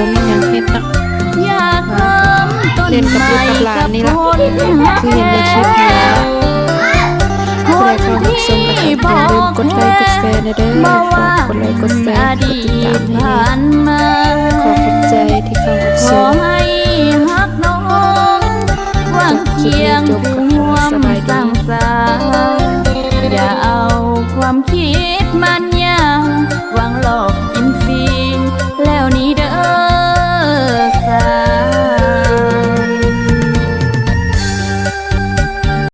ບໍ່ມີຫຍັງເຮັດເນາະ ມາຫຼິ້ນກັບລູກກັບຫຼານນີ້ລະ ຄືເຫັນໃນຄລິບນີ້ລະ. ຜູ້ໃດເຂົ້າມາຊົມກໍຢ່າລືມກົດໄລກົດແຊແດ່ເດີ ຝາກກົດໄລກົດແຊ ກົດຕິດຕາມໃຫ້ແດ່.